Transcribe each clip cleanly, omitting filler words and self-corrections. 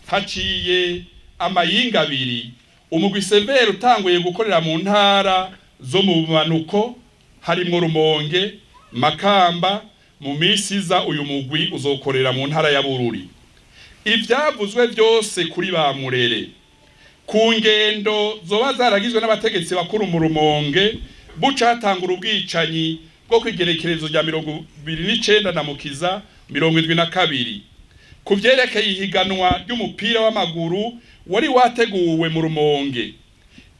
Haciye amayinga abiri umugwi CVR utanguye gukorera mu ntara zo mu bumanuko, harimwo Rumonge, Makamba. Mu minsi iza uyu mugwi uzokorera mu ntara ya Bururi. Ivyavuzwe byose kuri ba Murere ku ngendo zoba zaragizwe n'abategetsi bakuru mu Rumonge buca hatangura ubwicanyi bwo kw'igerekerezo rya 29 na Mukiza 72, ku vyerekeye ihiganwa ry'umupira w'amaguru wari wateguwe mu Rumonge,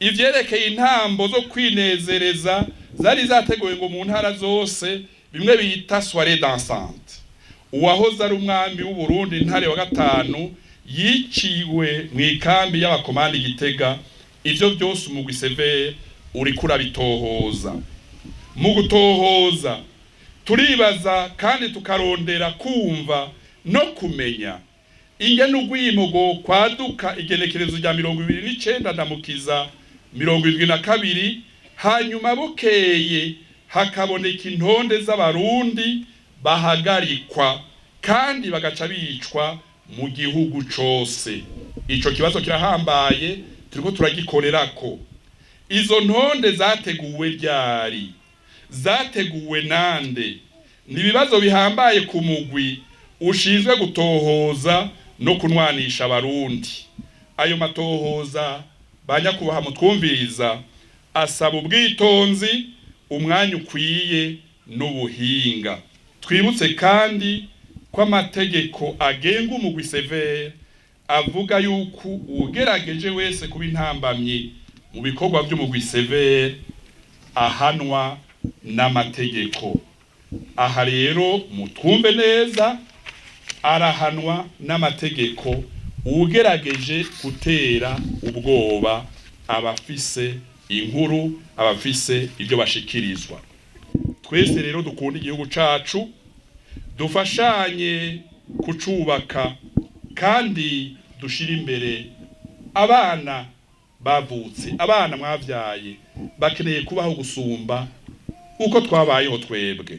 ivyerekeye intambo zo kwinezereza zari zateguwe ngo mu ntara zose, bimwe bita soirée dansante, uwahoze ari umwami w'u Burundi Ntare wa gatanu yiciwe mu ikambi y'abakomanda Igitega, ivyo byose umugwi CVR uriko urabitohoza. Mu gutohoza turibaza kandi tukarondera kumva no kumenya ingene urwimo kwaduka igenekerezo rya 29 Ndamukiza 72, hanyuma bukeye hakaboneka intonde z'Abarundi bahagarikwa kandi bagaca bicwa mu gihugu cose. Ico kibazo kirahambaye, turiko turagikorerako. Izo ntonde zateguwe ryari? Zateguwe nande? Ni ibibazo bihambaye ku mugwi ushinzwe gutohoza no kunwanisha Abarundi. Ayo matohoza, ba nyakubahwa mutwumviriza, asaba ubwitonzi, umwanya ukwiye n'ubuhinga. Twibutse kandi ko amategeko agenga umugwi CVR avuga yuko uwugerageje wese kuba intambamyi mu bikorwa by'umugwi CVR ahanwa n'amategeko. Aha rero mutwumve neza, arahanwa n'amategeko uwugerageje gutera ubwoba abafise inkuru, abafise ibyo bashikirizwa. Twese rero dukunda igihugu cacu, dufashanye kucubaka kandi dushire imbere abana bavutse. Abana mwavyaye bakeneye kubaho gusumba uko twabayeho twebwe.